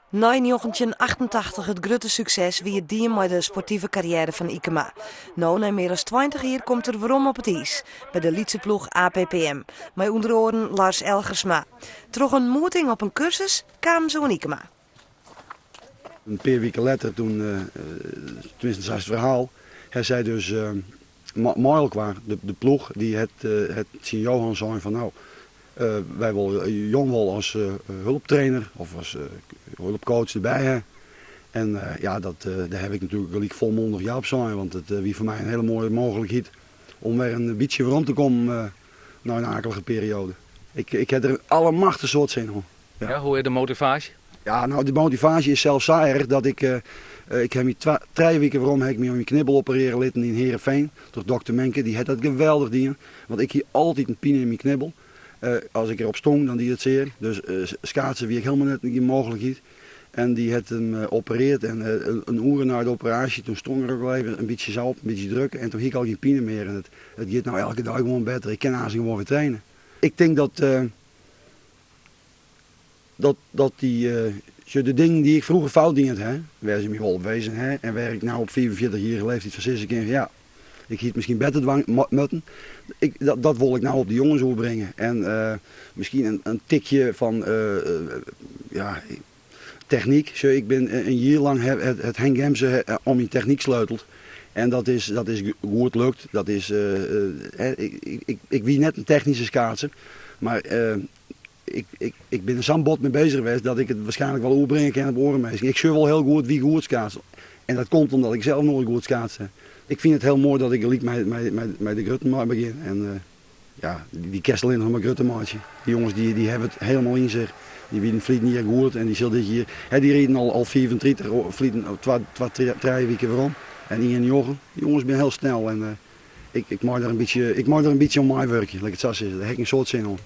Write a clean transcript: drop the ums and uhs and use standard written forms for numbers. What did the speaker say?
Nei 1988 it grutte sukses wie it dien mei de sportive karriêre fan Ykema. No, nei mear as 20 jier, komt er werom op it iis by de lytse ploech APPM, mei ûnder oaren Lars Elgersma. Troch in moeting op in kursus kamen se oan Ykema. In pear wiken letter, toen, tenminsten sa is it ferhaal, ha sy dus mei elkoar, de ploech, dy hat tsjin Johan sein fan no, wy wolle Jon wol as hulptrainer of as hulpcoach derby ha. En ja, dat, dêr haw ik natuerlik gelyk folmondich ja op sein, want it wie foar my in hiele moaie mooglikheid om wer in bytsje werom te kommen nei in akelige perioade. Ik ha der allemachtige soad sin oan. Ja, hoe is de motivaasje? Ja, no, de motivaasje is sels sa erch dat ik, ik ha my twa, trije wiken werom ha ik my oan myn knibbel operearje litten yn Heerenveen troch dokter Menke. Dy hat dat geweldich dien, want ik hie altyd in pine yn myn knibbel. As ik derop stong, dan die it sear. Dus skaatsen wie ek helemaal net gjin mooglikheid. En dy hat him opereard en in oere nei de operaasje, toen stong er ook al even in bytsje sa op, in bytsje druk en toen hie ik al gjin pine mear. En it giet no elke dei gewoan better. Ik kin aanst gewoan wer traine. Ik tink dat dat, dat dy, sjoch, de dingen dy't ik froeger fout dien ha, wêr se my wol op wezen ha en wêr ik no op 45-jierrige leeftiid fan sizze kin, ja, ik hie it miskien better dwaan moatten. Ik, dat, dat wol ik no op de jonges oerbringe. En miskien in tikje fan ja, technyk. Sjoch, ik bin in jier lang hat Henk Gemse oan myn technyk sleuteld. En dat is goed lukt. Dat is, ik, ik, ik wie net in technyske skaatser, mar ik, ik, ik bin der sa'n bot mei bezich west dat ik it waarskynlik wol oerbringe kin op oare minsken. Ik sjoch wol hiel goed wie goed skaatst. En dat komt omdat ik sels noait goed skaatst ha. Ik fyn it hiel moai dat ik gelyk mei de grutten mei begjin. En ja, dy kinst allinnich noch mar grutter meitsje. Dy jonges dy hawwe it helemaal yn sich. Dy wienen ferliden jier goed en dy sil dit jier, hè, dy riden al 35, ferliden twa, twa, trije wike werom. En ien njoggen. Dy jonges binne hiel snel en ik, ik mei der in bytsje, ik mei der in bytsje oan meiwurkje, lit ik it sa sizze. Dêr ha ik in soad sin oan.